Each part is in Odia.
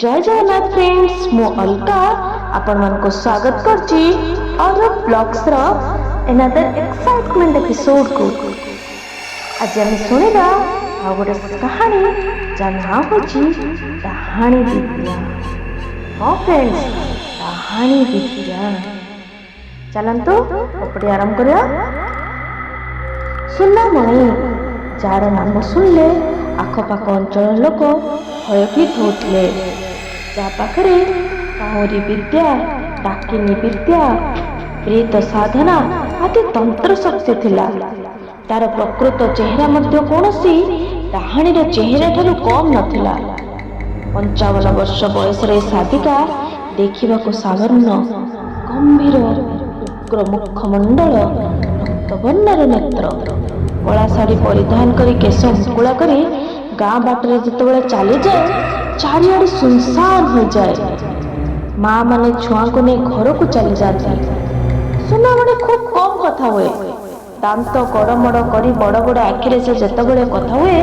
ଜୟ ଜଗନ୍ନାଥ ଫ୍ରେଣ୍ଡସ୍, ମୁଁ ଅଲକା ଆପଣମାନଙ୍କୁ ସ୍ୱାଗତ କରୁଛି ଅରୁପ ବ୍ଲଗ୍ସର ଏନାଦର ଏକ୍ସାଇଟମେଣ୍ଟ ଏପିସୋଡକୁ। ଆଜି ଆମେ ଶୁଣିବା ଆଉ ଗୋଟେ କାହାଣୀ, ଯାହା ନାଁ ହେଉଛି ଡାହାଣୀ ବିଦ୍ୟା। ହଁ ଫ୍ରେଣ୍ଡସ୍, ଡାହାଣୀ ବିଦ୍ୟା। ଚାଲନ୍ତୁ, ଗପଟି ଆରମ୍ଭ କରିବା। ସୁନାମଣି, ଯାହାର ନାମ ଶୁଣିଲେ ଆଖପାଖ ଅଞ୍ଚଳର ଲୋକ ଭୟଭୀତ ହେଉଥିଲେ, ଯାହା ପାଖରେ କାଉଁରୀ ବିଦ୍ୟା, ଡାକିନୀ ବିଦ୍ୟା, ପ୍ରେତ ସାଧନା ଆଦି ତନ୍ତ୍ର ଶକ୍ତି ଥିଲା, ତାର ପ୍ରକୃତ ଚେହେରା ମଧ୍ୟ କୌଣସି ଡାହାଣୀର ଚେହେରା ଠାରୁ କମ୍ ନଥିଲା। 55 ବର୍ଷ ବୟସର ଏ ସାଧିକା ଦେଖିବାକୁ ସାବର୍ଣ୍ଣ, ଗମ୍ଭୀର, ଉଗ୍ର ମୁଖମଣ୍ଡଳ, ରକ୍ତବର୍ଣ୍ଣର ନେତ୍ର। କଳା ଶାଢ଼ୀ ପରିଧାନ କରି, କେଶ ମୁକୁଳା କରି ଗାଁ ବାଟରେ ଯେତେବେଳେ ଚାଲିଯାଏ, ଚାରିଆଡ଼େ ସୁନସାନ ହୋଇଯାଏ। ମା ମାନେ ଛୁଆଙ୍କୁ ନେଇ ଘରକୁ ଚାଲିଯାଆନ୍ତି। ସୁନାମଣି ଖୁବ୍ କମ୍ କଥା ହୁଏ। ଦାନ୍ତ କଡ଼ମଡ଼ କରି ବଡ଼ ବଡ଼ ଆଖିରେ ସେ ଯେତେବେଳେ କଥା ହୁଏ,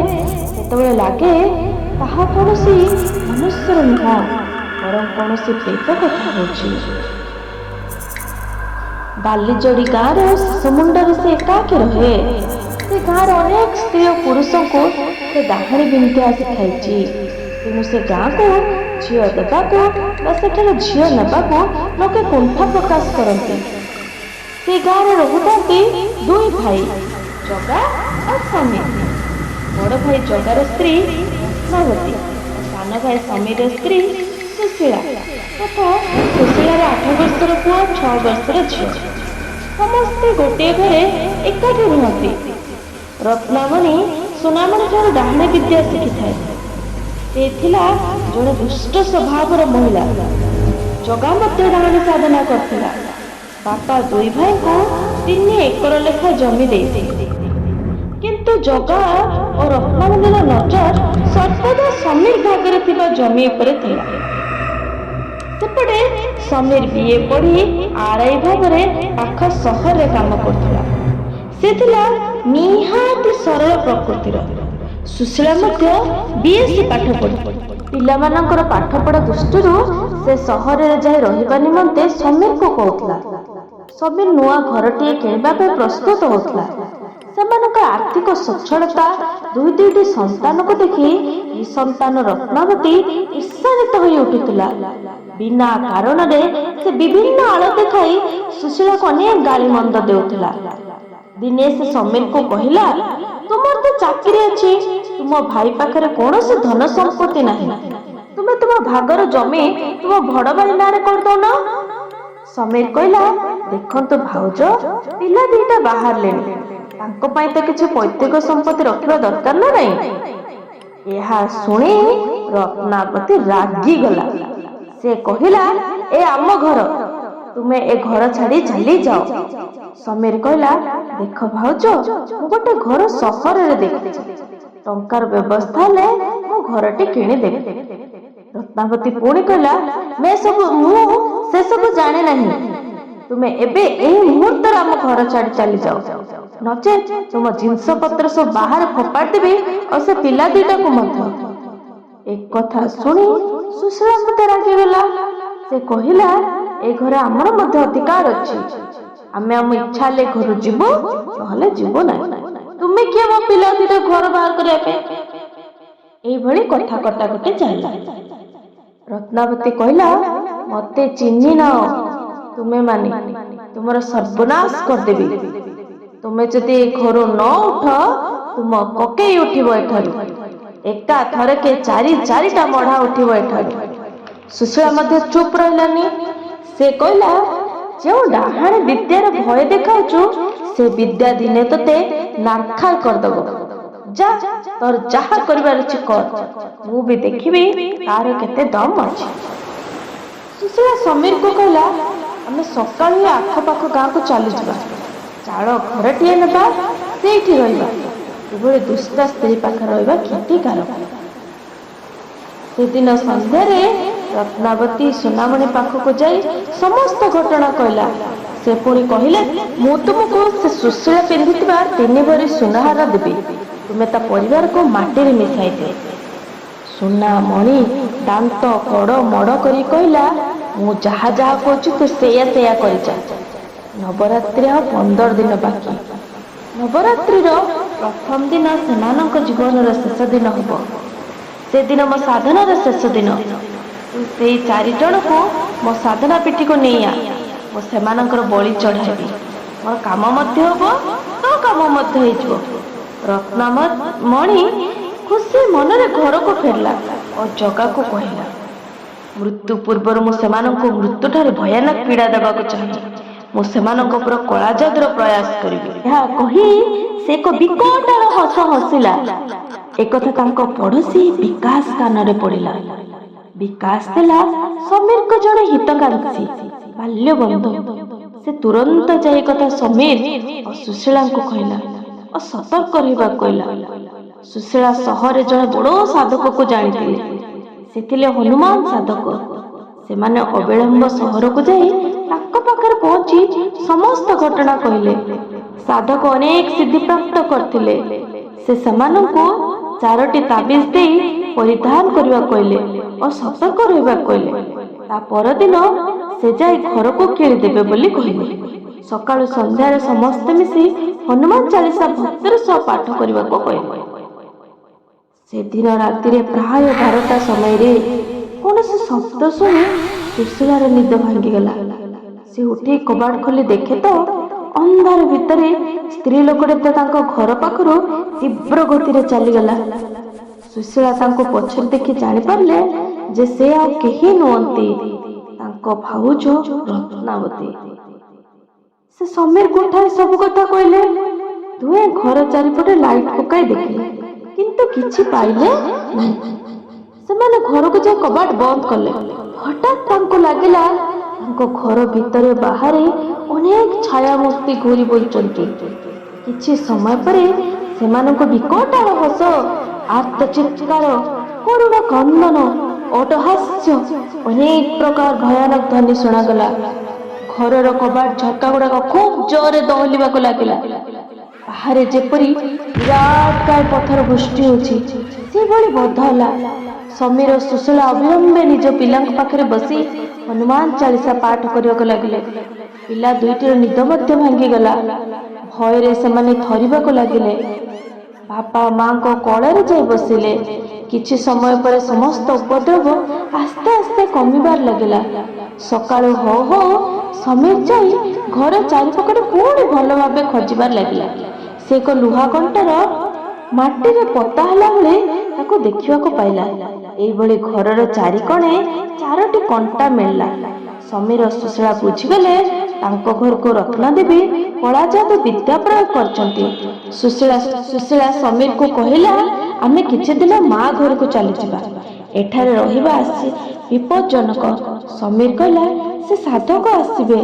ସେତେବେଳେ ଲାଗେ ତାହା କୌଣସି ମନୁଷ୍ୟର ନୁହଁ, ବରଂ କୌଣସି ପ୍ରେତ କଥା ହେଉଛି। ବାଲିଯୋଡ଼ି ଗାଁର ଶେଷମୁଣ୍ଡରେ ସେ ଏକାକୀ ରହେ। ସେ ଗାଁର ଅନେକ ସ୍ତ୍ରୀ ଓ ପୁରୁଷଙ୍କୁ ସେ ଡାହାଣୀ ବିଦ୍ୟା ଶିଖାଇଛି। ତେଣୁ ସେ ଗାଁକୁ ଝିଅ ଦେବାକୁ ବା ସେଠାରୁ ଝିଅ ନେବାକୁ ଲୋକେ କୁଣ୍ଠା ପ୍ରକାଶ କରନ୍ତି। ସେ ଗାଁରେ ରହୁଥାନ୍ତି ଦୁଇ ଭାଇ, ଜଗା ଆଉ ସମୀର। ବଡ଼ ଭାଇ ଜଗାର ସ୍ତ୍ରୀ ରତ୍ନାବତୀ ଓ ସାନ ଭାଇ ସମୀରର ସ୍ତ୍ରୀ ସୁଶୀଳା ତଥା ସୁଶୀଳାର 8 ବର୍ଷର ପୁଅ, 6 ବର୍ଷର ଝିଅ, ସମସ୍ତେ ଗୋଟିଏ ଘରେ ଏକାଠି ରୁହନ୍ତି। ରତ୍ନାମଣି ସୁନାମଣି ଠାରୁ ଡାହାଣୀ ବିଦ୍ୟା ଶିଖିଥାଏ। ସେ ଥିଲା ଜଣେ ଦୁଷ୍ଟ ସ୍ୱଭାବର ମହିଳା। ଜଗା ମଧ୍ୟ ଡାହାଣୀ ସାଧନା କରିଥିଲା। ବାପା ଦୁଇ ଭାଇଙ୍କୁ 3 ଏକର ଲେଖା ଜମି ଦେଇଥିଲେ। କିନ୍ତୁ ଜଗା ଓ ରତ୍ନାବତୀର ନଜର ସର୍ବଦା ସମୀର ଭାଗରେ ଥିବା ଜମି ଉପରେ ଥିଲା। ସେପଟେ ସମୀର ବିଏ ପଢ଼ି ଆରଆଇ ଭାବରେ ପାଖ ସହରରେ କାମ କରୁଥିଲା। ସେ ଥିଲା ନିହାତି ସରଳ ପ୍ରକୃତିର। ସୁଶୀଳା ମଧ୍ୟ ବିଏସସି ପାଠ ପଢ଼ି ପିଲାମାନଙ୍କର ପାଠପଢ଼ା ଦୃଷ୍ଟିରୁ ସେ ସହରରେ ଯାଇ ରହିବା ନିମନ୍ତେ ସମୀରକୁ କହୁଥିଲା। ସମୀର ନୂଆ ଘରଟିଏ କିଣିବା ପାଇଁ ପ୍ରସ୍ତୁତ ହେଉଥିଲା। ସେମାନଙ୍କ ଆର୍ଥିକ ସ୍ୱଚ୍ଛଳତା, ଦୁଇ ଦୁଇଟି ସନ୍ତାନକୁ ଦେଖି ନିଃସନ୍ତାନ ରତ୍ନାବତୀ ଈର୍ଷାନ୍ୱିତ ହୋଇ ଉଠୁଥିଲା। ବିନା କାରଣରେ ସେ ବିଭିନ୍ନ ଆଳ ଦେଖାଇ ସୁଶୀଳାକୁ ଅନେକ ଗାଳିମନ୍ଦ ଦେଉଥିଲା। ଦିନେ ସେ ସମୀରକୁ କହିଲା, "ତୁମର ତ ଚାକିରି ଅଛି, ତୁମ ଭାଇ ପାଖରେ କୌଣସି ଧନ ସମ୍ପତ୍ତି ନାହିଁ। ତୁମେ ତୁମ ଭାଗର ଜମି ତୁମ ବଡ଼ ଭାଇ ନାଁରେ କରିଦଉନ।" ସମୀର କହିଲା, "ଦେଖନ୍ତୁ ଭାଉଜ, ପିଲା ଦିଟା ବାହାରିଲେଣି। ତାଙ୍କ ପାଇଁ ତ କିଛି ପୈତୃକ ସମ୍ପତ୍ତି ରଖିବା ଦରକାର ନା ନାହିଁ?" ଏହା ଶୁଣି ରତ୍ନାବତୀ ରାଗିଗଲା। ସେ କହିଲା, "ଏ ଆମ ଘର, ତୁମେ ଏ ଘର ଛାଡ଼ି ଚାଲି ଯାଅ।" ସମୀର କହିଲା, "ଦେଖ ଭାଉଜ, ମୁଁ ଗୋଟେ ଘର ସହରରେ ଦେଖିଛି। ଟଙ୍କାର ବ୍ୟବସ୍ଥା ହେଲେ ମୁଁ ଘରଟି କିଣିଦେବି।" ରତ୍ନାବତୀ ପୁଣି କହିଲା, ମୁଁ ସେସବୁ ଜାଣେ ନାହିଁ। ତୁମେ ଏବେ ଏହି ମୁହୂର୍ତ୍ତରେ ଆମ ଘର ଛାଡ଼ି ଚାଲିଯାଅ, ନଚେତ୍ ତୁମ ଜିନିଷ ପତ୍ର ସବୁ ବାହାରେ ଫୋପାଡ଼ି ଦେବି ଆଉ ସେ ପିଲା ଦିଟାକୁ ମଧ୍ୟ।" ଏକଥା ଶୁଣି ସୁଶୀଳା ମଧ୍ୟ ରାଗିଗଲା। ସେ କହିଲା, "ଏ ଘରେ ଆମର ମଧ୍ୟ ଅଧିକାର ଅଛି। ଆମେ ଆମ ଇଚ୍ଛା ହେଲେ ଘରୁ ଯିବୁ, ନହେଲେ ଯିବୁ ନାହିଁ। ତୁମେ କିଏ ମୋ ପିଲା ଦିଟା ଘର ବାହାର କରିବା ପାଇଁ?" ଏଇଭଳି କଥା କଟାକଟି ଚାଲିଲା। ରତ୍ନାବତୀ କହିଲା, "ମତେ ଚିହ୍ନି ନାଅ ତୁମେ ମାନେ, ତୁମର ସର୍ବନାଶ କରିଦେବି। ତୁମେ ଯଦି ଏ ଘରୁ ନ ଉଠ, ତୁମ କକେଇ ଉଠିବ ଏଠାରୁ। ଏକା ଥରକେ ଚାରି ଚାରିଟା ମଢା ଉଠିବ ଏଠାରୁ।" ସୁଶୀଳା ମଧ୍ୟ ଚୁପ୍ ରହିଲାନି। ସେ କହିଲା, "ଯେଉଁ ଡାହାଣୀ ବିଦ୍ୟାର ଭୟ ଦେଖାଉଛୁ, ସେ ବିଦ୍ୟା ଦିନେ ତୋତେ ନାରଖାର କରିଦବ। ଯା, ତୋର ଯାହା କରିବାର ଅଛି କର। ମୁଁ ବି ଦେଖିବି ତାର କେତେ ଦମ ଅଛି।" ସୁଶୀଳା ସମୀରକୁ କହିଲା, "ଆମେ ସକାଳୁ ହିଁ ଆଖପାଖ ଗାଁକୁ ଚାଲିଯିବା। ଚାଳ ଘରଟିଏ ନେବା, ସେଇଠି ରହିବା। ଏଭଳି ଦୁଷ୍ଟା ସ୍ତ୍ରୀ ପାଖରେ ରହିବା କ୍ଷତିକାରକ।" ସେଦିନ ସନ୍ଧ୍ୟାରେ ରତ୍ନାବତୀ ସୁନାମଣି ପାଖକୁ ଯାଇ ସମସ୍ତ ଘଟଣା କହିଲା। ସେ ପୁଣି କହିଲେ, "ମୁଁ ତୁମକୁ ସେ ସୁଶୀଳା ପିନ୍ଧିଥିବା 3 ଭରି ସୁନାହାର ଦେବି। ତୁମେ ତା ପରିବାରକୁ ମାଟିରେ ମିଶାଇ ଦିଅ।" ସୁନା ମଣି ଦାନ୍ତ କଡ଼ ମଡ଼ କରି କହିଲା, ମୁଁ ଯାହା ଯାହା କହୁଛି ତୁ ସେଇଆ ସେଇଆ କରିଯା। ନବରାତ୍ରି ଆଉ 15 ଦିନ ବାକି। ନବରାତ୍ରିର ପ୍ରଥମ ଦିନ ସେମାନଙ୍କ ଜୀବନର ଶେଷ ଦିନ ହେବ। ସେଦିନ ମୋ ସାଧନାର ଶେଷ ଦିନ। ତୁ ସେଇ ଚାରିଜଣକୁ ମୋ ସାଧନା ପୀଠକୁ ନେଇ ଆ। ମୁଁ ସେମାନଙ୍କର ବଳି ଚଢ଼ାଇବି। ମୋର କାମ ମଧ୍ୟ ହେବ, ତୋ କାମ ମଧ୍ୟ ହେଇଯିବ। ରତ୍ନାମଣି ଖୁସି ମନରେ ଘରକୁ ଫେରିଲା ଓ ଜଗାକୁ କହିଲା, ମୃତ୍ୟୁ ପୂର୍ବରୁ ମୁଁ ସେମାନଙ୍କୁ ମୃତ୍ୟୁଠାରୁ ଭୟାନକ ପୀଡ଼ା ଦେବାକୁ ଚାହେଁ। ମୁଁ ସେମାନଙ୍କ ଉପରେ କଳାଯାଦୁର ପ୍ରୟାସ କରିବି। ଏହା କହି ସେ ଏକ ବିକଟାଳ ହସ ହସିଲା। ଏକଥା ତାଙ୍କ ପଡ଼ୋଶୀ ବିକାଶ କାନରେ ପଡ଼ିଲା। ବିକାଶ ଥିଲା ସମୀରଙ୍କ ଜଣେ ହିତକାଂକ୍ଷୀ ବାଲ୍ୟବନ୍ଧୁ। ସେ ତୁରନ୍ତ ଯାଇ କଥା ସମୀର ଓ ସୁଶୀଳାଙ୍କୁ କହିଲା ଓ ସତର୍କ ରହିବାକୁ କହିଲା। ସୁଶୀଳା ସହରରେ ଜଣେ ବଡ଼ ସାଧକକୁ ଜାଣିଥିଲେ। ସେ ଥିଲେ ହନୁମାନ ସାଧକ। ସେମାନେ ଅବିଳମ୍ବ ସହରକୁ ଯାଇ ତାଙ୍କ ପାଖରେ ପହଞ୍ଚି ସମସ୍ତ ଘଟଣା କହିଲେ। ସାଧକ ଅନେକ ସିଦ୍ଧିପ୍ରାପ୍ତ କରିଥିଲେ। ସେ ସେମାନଙ୍କୁ ଚାରୋଟି ତାବିଜ ଦେଇ ପରିଧାନ କରିବାକୁ କହିଲେ ଓ ସତର୍କ ରହିବାକୁ କହିଲେ। ତା ପରଦିନ ସେ ଯାଇ ଘରକୁ କିଳିଦେବେ ବୋଲି କହିଲେ। ସକାଳୁ ସନ୍ଧ୍ୟାରେ ସମସ୍ତେ ମିଶି ହନୁମାନ ଚାଳିଶା ଭକ୍ତିର ସହ ପାଠ କରିବାକୁ କହିଲେ। ସେଦିନ ରାତିରେ ପ୍ରାୟ 12ଟା ସମୟରେ କୌଣସି ଶବ୍ଦ ଶୁଣି ସୁଶୀଳାର ନିଦ ଭାଙ୍ଗିଗଲା। ସେ ଉଠି କବାଟ ଖୋଲି ଦେଖେ ତ ଅନ୍ଧାର ଭିତରେ ସ୍ତ୍ରୀ ଲୋକଟି ତ ତାଙ୍କ ଘର ପାଖରୁ ତୀବ୍ର ଗତିରେ ଚାଲିଗଲା। ସୁଶୀଳା ତାଙ୍କୁ ପଛରେ ଦେଖି ଜାଣିପାରିଲେ ଯେ ସେ ଆଉ କେହି ନୁହନ୍ତି, ତାଙ୍କ ଭାଉଜ ରତ୍ନାବତୀ। ସେ ସମୀରକୁ ଉଠାଇ ସବୁ କଥା କହିଲେ। ଦୁହେଁ ଘର ଚାରିପଟେ ଲାଇଟ୍ ପକାଇ ଦେଖିଲେ, କିନ୍ତୁ କିଛି ପାଇଲେ ନାହିଁ। ସେମାନେ ଘରକୁ ଯାଇ କବାଟ ବନ୍ଦ କଲେ। ହଠାତ୍ ତାଙ୍କୁ ଲାଗିଲା, ତାଙ୍କ ଘର ଭିତରେ ବାହାରେ ଅନେକ ଛାୟାମୂର୍ତ୍ତି ଘୂରି ବୁଲୁଛନ୍ତି। କିଛି ସମୟ ପରେ ସେମାନଙ୍କୁ ବିକଟାଳ ହସ, ଆର୍ତ୍ତ ଚିତ୍କାର, କରୁଣ କ୍ରନ୍ଦନ, ଅଟ୍ଟହାସ୍ୟ, ଅନେକ ପ୍ରକାର ଭୟାନକ ଧ୍ୱନି ଶୁଣାଗଲା। ଘରର କବାଟ ଝରକା ଗୁଡାକ ଖୁବ୍ ଜୋରରେ ଦୋହଲିବାକୁ ଲାଗିଲା। ବାହାରେ ଯେପରି ବିରାଟକାୟ ପଥର ବୃଷ୍ଟି ହେଉଛି, ସେଭଳି ବୋଧ ହେଲା। ସମୀର ଓ ସୁଶୀଳା ଅବିଳମ୍ବେ ନିଜ ପିଲାଙ୍କ ପାଖରେ ବସି ହନୁମାନ ଚାଳିଶା ପାଠ କରିବାକୁ ଲାଗିଲେ। ପିଲା ଦୁଇଟିର ନିଦ ମଧ୍ୟ ଭାଙ୍ଗିଗଲା। ଭୟରେ ସେମାନେ ଥରିବାକୁ ଲାଗିଲେ। ବାପା ମାଙ୍କ କୋଳରେ ଯାଇ ବସିଲେ। କିଛି ସମୟ ପରେ ସମସ୍ତ ଉପଦ୍ରବ ଆସ୍ତେ ଆସ୍ତେ କମିବାର ଲାଗିଲା। ସକାଳୁ ହଉ ହଉ ସମୀର ଯାଇ ଘର ଚାରିପାଖରେ ପୁଣି ଭଲ ଭାବେ ଖୋଜିବାର ଲାଗିଲା। ସେ ଏକ ଲୁହା କଣ୍ଟାର ମାଟିରେ ପୋତା ହେଲା ବେଳେ ତାକୁ ଦେଖିବାକୁ ପାଇଲା। ଏଇଭଳି ଘରର ଚାରିକଣେ ଚାରୋଟି କଣ୍ଟା ମିଳିଲା। ସମୀର ଓ ସୁଶୀଳା ବୁଝିଗଲେ, ତାଙ୍କ ଘରକୁ ରତ୍ନାଦେବୀ କଳାଯାଦୁ ବିଦ୍ୟା ପ୍ରୟୋଗ କରିଛନ୍ତି। ସୁଶୀଳା ସମୀରକୁ କହିଲା, ଆମେ କିଛି ଦିନ ମା ଘରକୁ ଚାଲିଯିବା। ଏଠାରେ ରହିବା ଆସି ବିପଜ୍ଜନକ। ସମୀର କହିଲା, ସେ ସାଧକ ଆସିବେ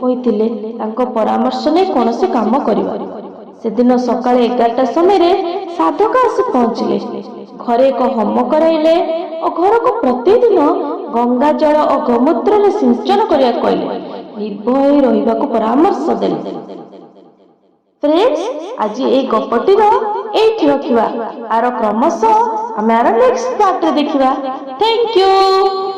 କହିଥିଲେ, ତାଙ୍କ ପରାମର୍ଶ ନେଇ କୌଣସି କାମ କରିବା। ସେଦିନ ସକାଳେ 11ଟା ସମୟରେ ସାଧକ ଆସି ପହଞ୍ଚିଲେ। ଘରେ ଏକ ହୋମ କରାଇଲେ ଓ ଘରକୁ ପ୍ରତିଦିନ ଗଙ୍ଗା ଜଳ ଓ ଗୋମୂତ୍ରରେ ସିଞ୍ଚନ କରିବାକୁ କହିଲେ। ନିର୍ଭୟ ହୋଇ ରହିବାକୁ ପରାମର୍ଶ ଦେଲେ। ଫ୍ରେଣ୍ଡସ୍, ଆଜି ଏଇ ଗପଟିର ଏଇଠି ରଖିବା। ଆର କ୍ରମଶଃ ଆମେ ଆର ନେକ୍ସଟ ପାର୍ଟରେ ଦେଖିବା। Thank you.